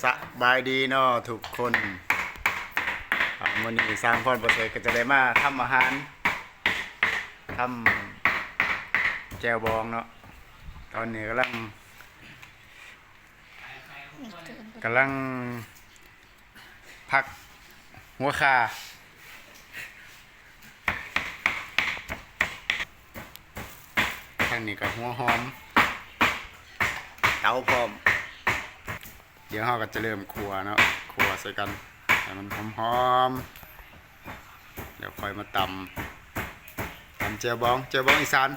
ສະບາຍດີເນາະທຸກຄົນ. ອ່າ ມື້ນີ້ຊ່າງພອນປະເສີດກໍຈະໄດ້ມາທຳອາຫານ ທຳແຈ່ວບອງເນາະ. ຕອນນີ້ກຳລັງ ກຳລັງ ຜັກຫົວຂ່າ. ທາງນີ້ກໍຫົວຫອມ ເຕົາພ້ອມ. ດຽວເຮົາກໍຈະເລີ່ມຂົ້ວເນາະ, ຂົ້ວໃສ່ກັນໃຫ້ມັນຫອມໆ ແລ້ວຄ່ອຍມາຕຳ ຕຳແຈ່ວບອງ ແຈ່ວບອງອີສານ.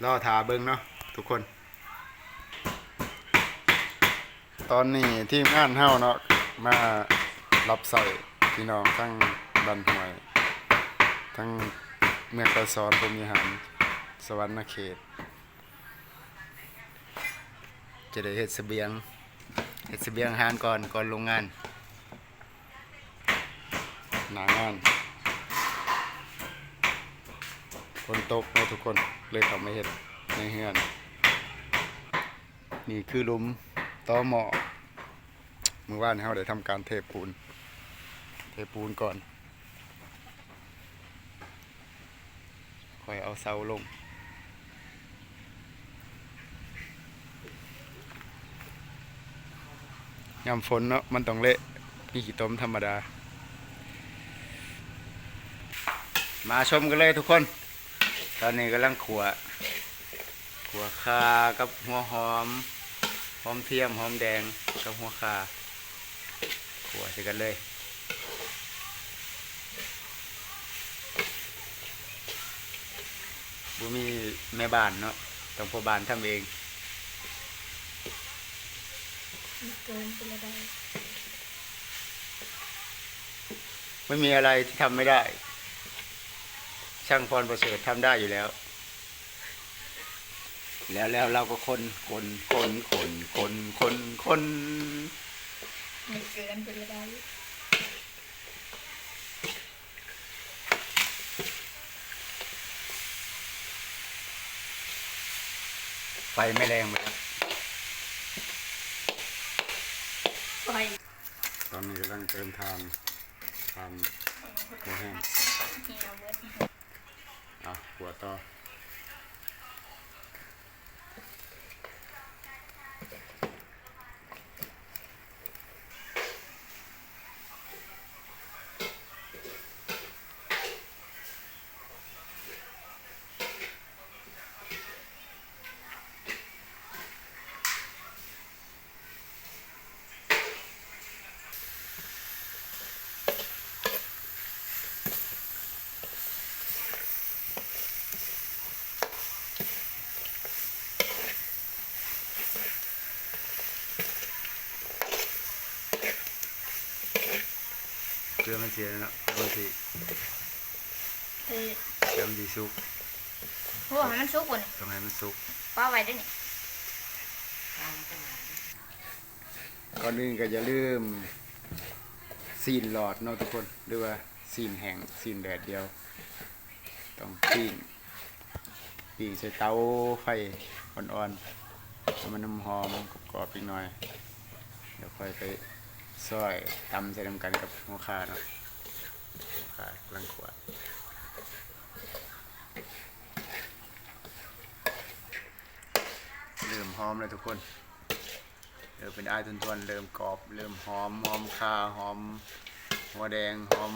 ລໍຖ້າເບິ່ງເນາະທຸກຄົນ. ຕອນນີ້ທີມງານເຮົາເນາະ ມາຮັບໃຊ້ພີ່ນ້ອງທັງບ້ານຫ້ວຍ ທັງເມືອງໄກສອນ ພົມວິຫານ ສະຫວັນນະເຂດ ຈະໄດ້ເຮັດສະບຽງ ເຮັດສະບຽງອາຫານກ່ອນ ກ່ອນລົງງານ. ໜ້າງານ ຝົນຕົກເນາະທຸກຄົນ ເລີຍເຂົ້າມາເຮັດໃນເຮືອນ. ນີ້ຄືຫຼຸມຕໍ່ໝໍ້ ມື້ວານເຮົາໄດ້ທຳການເທປູນ ເທປູນກ່ອນ ຄ່ອຍເອົາເສົາລົງ. ຍາມຝົນເນາະ ມັນຕ້ອງເລະ ມີຂີ້ຕົມທຳມະດາ. ມາຊົມກັນເລີຍທຸກຄົນ. ຕອນນີ້ກຳລັງຂົ້ວ ຂົ້ວຂ່າກັບຫົວຫອມ ຫອມທຽມ ຫອມແດງກັບຫົວຂ່າ ຂົ້ວໃສ່ກັນເລີຍ. ບໍ່ມີແມ່ບ້ານເນາະ ຕ້ອງພໍ່ບ້ານທຳເອງ. ເກີນໄປແລ້ວໄດ໋. ไม่มีอะไรที่ทำไม่ได้ ช่างพรประเสริฐทำได้อยู่แล้ว. แล้ว แล้วเราก็คน คน คน คน คน คน คน มันเกินไปแล้วได้ ไฟไม่แรงไปแล้ว ไฟ ตอนนี้กำลังเติมถ่าน ถ่าน หัวแห้ง เหี่ยวเบิด อ่ะ ขั่วต่อ เพื่อมันสิเนาะ เพื่อมันสิ เออ เพื่อมันสิสุก โอ้ ให้มันสุกก่อน ต้องให้มันสุก ปะไว้เด้อนี่ ก่อนอื่นก็อย่าลืม ซี้นหลอดเนาะทุกคน หรือว่าซี้นแห้ง ซี้นแดดเดียว ต้องปิ้ง ปิ้งใส่เตาไฟอ่อนๆ ให้มันหอมๆ กรอบๆ จักหน่อย เดี๋ยวค่อยไปซอยตำใส่นำกันกับหัวข่าเนาะ หัวข่ากำลังขั่ว เริ่มหอมแล้วทุกคน เริ่มเป็นอ้ายทวนๆ เริ่มกรอบ เริ่มหอม หอมข่า หอมหัวแดง หอม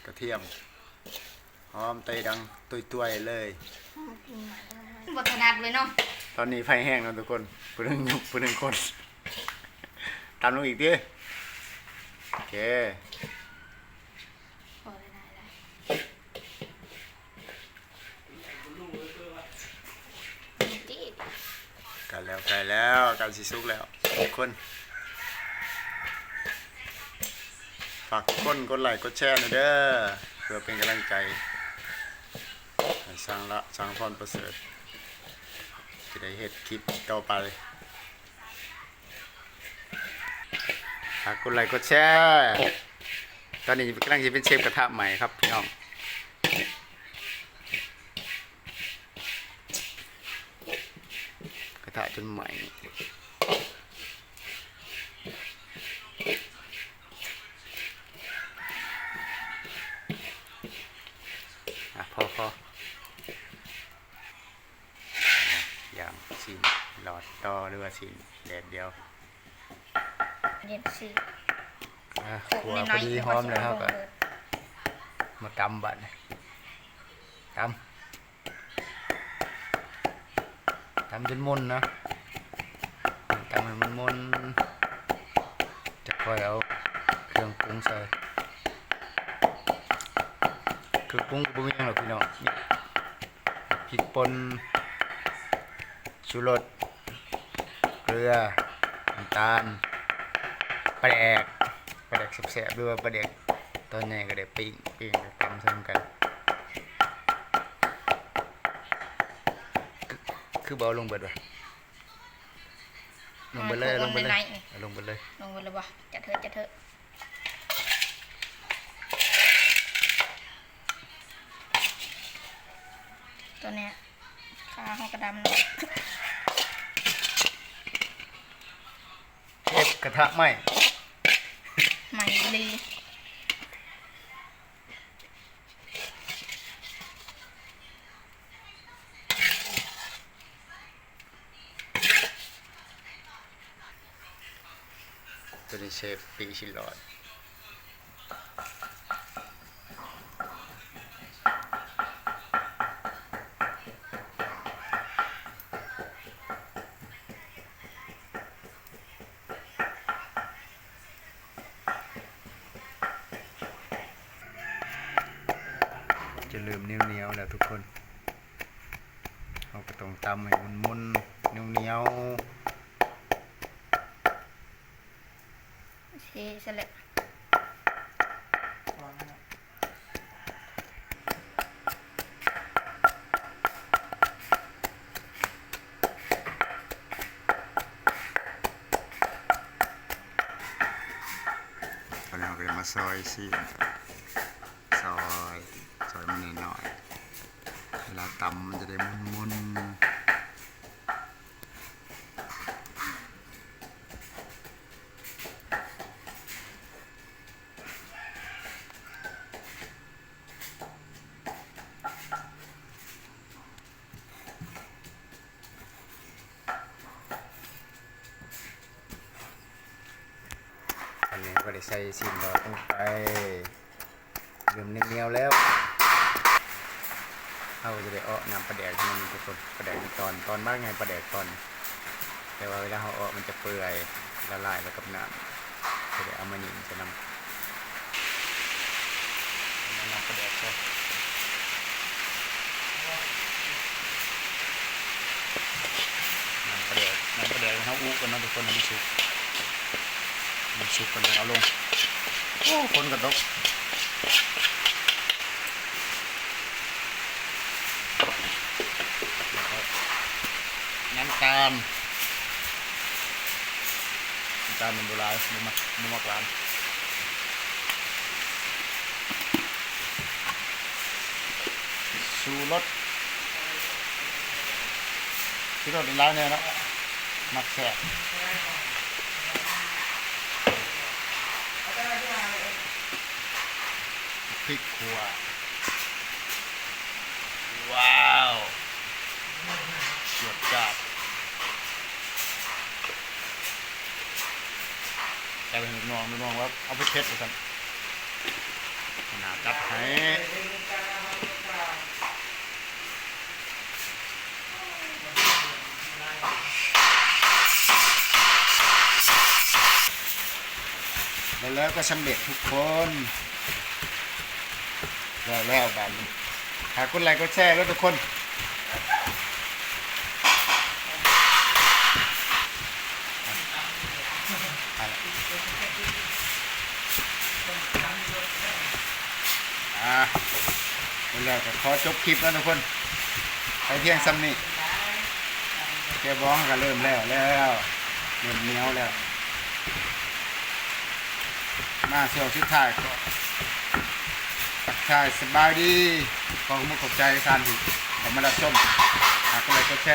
กระเทียม หอมไตดังตุ้ยๆ เลย บ่ถนัดเลยเนาะ ตอนนี้ไฟแห้งแล้วทุกคน ผู้หนึ่ง ผู้หนึ่งคน ตำลงอีกติ โอเค พอแล้ว ได้แล้ว ใกล้แล้ว ใกล้แล้ว ใกล้สิสุกแล้วทุกคน ฝากทุกคนกดไลค์กดแชร์หน่อยเด้อ เพื่อเป็นกำลังใจให้ช่างละ ช่างพรประเสริฐ จะได้เฮ็ดคลิปต่อไป ฝากกดไลค์กดแชร์ ตอนนี้กำลังสิเป็นเชฟกระทะใหม่ครับพี่น้อง กระทะจนใหม่ ຊີ້ນແດດດຽວ ເຮັດຊີ້ນ ອ່າ ຂົ້ວພໍດີຫອມແລ້ວ ເຮົາກໍມາຕຳບາດນີ້ ຕຳ ຕຳຈົນໝົນນະ ຕຳໃຫ້ມັນໝົນ ຈະຄ່ອຍເອົາເຄື່ອງປຸງໃສ່ ເຄື່ອງປຸງກໍບໍ່ມີຫຍັງດອກພີ່ນ້ອງ ມີພິກປົ່ນ ຊູລົດ ເກືອ ນ້ຳຕານ ປາແດກ ປາແດກແຊບໆ ຫຼືວ່າປາແດກຕອນໃຫຍ່ກໍໄດ້ ປີ້ງ ປີ້ງ ຕຳໃສ່ນຳກັນ ຄື ຄືບໍ່ເອົາລົງເບິດວະ? ລົງເບິດເລີຍ ລົງເບິດເລີຍ ລົງເບິດເລີຍ ລົງເບິດເລີຍບໍ່? ຈັດເທີ ຈັດເທີ ຕົວເນີ້ຍ ຂາເຮົາກໍດຳເນາະ ເຊຟກະທະໄໝ້ ໄໝ້ອີ່ຫຼີ. ຕົວນີ້ເຊຟປີ້ຊິລອດ ຈະເລີ່ມໜຽວໆແລ້ວທຸກຄົນ ເຮົາກໍຕ້ອງຕຳໃຫ້ໝຸ່ນໆ ໜຽວໆ ໂອເຄ ເສັດແລ້ວ ຕອນນີ້ເຮົາກໍຈະມາຊອຍຊີ້ນ ຊອຍ ຊອຍມັນນ້ອຍໆ ເວລາຕຳມັນຈະໄດ້ໝຸ່ນໆ. ອັນນີ້ເຮົາກໍໄດ້ໃສ່ຊີ້ນລອດລົງໄປ ເລີ່ມໜຽວໆແລ້ວ ເຮົາກໍຈະໄດ້ເອາະນ້ຳປາແດກໃຫ້ມັນທຸກຄົນ ປາແດກມັນຕອນ ຕອນບັກໃຫຍ່ປາແດກຕອນ ແຕ່ວ່າເວລາເຮົາເອາະມັນຈະເປື່ອຍ ລະລາຍໄປກັບນ້ຳ ຈະໄດ້ເອົາມາຫຍິ້ມໃສ່ນຳ ນ້ຳປາແດກໃສ່ ນ້ຳປາແດກ ນ້ຳປາແດກໃຫ້ເຮົາອຸກ່ອນເນາະທຸກຄົນ ໃຫ້ມັນສຸກ ໃຫ້ມັນສຸກກ່ອນ ຈັ່ງເອົາລົງ ໂອ້ ຝົນກໍຕົກ. ແລ້ວກໍນ້ຳຕານ ນ້ຳຕານມັນບໍ່ຫຼາຍ ບໍ່ມັກ ບໍ່ມັກຫວານ ຊູລົດ ຊູລົດຫຼາຍແດ່ເນາະ ມັກແຊບ ພິກຂົ້ວ ວ້າວ ຈວດຈາດ ໃສ່ໃຫ້ລູກນ້ອງ ລູກນ້ອງວ່າເອົາເຜັດໆ ວ່າຊັ້ນ ຫົວໜ້າຈັດໃຫ້. ແລ້ວ ແລ້ວກໍສຳເລັດທຸກຄົນ ແລ້ວ ແລ້ວບາດນີ້ ຝາກກົດໄລກົດແຊເດີ້ທຸກຄົນ. ອ່າ ແລ້ວກໍຂໍຈົບຄລິບແລ້ວທຸກຄົນ ໄປພຽງສ່ຳນີ້ ແຈ່ວບອງກໍເລີ່ມແລ້ວ ແລ້ວ ເລີ່ມໜຽວແລ້ວ ມາຊ່ວງສຸດທ້າຍກໍທັກທາຍສະບາຍດີ ຂໍຂອບໃຈທ່ານທີ່ເຂົ້າມາຮັບຊົມ ຝາກກົດໄລກົດແຊ.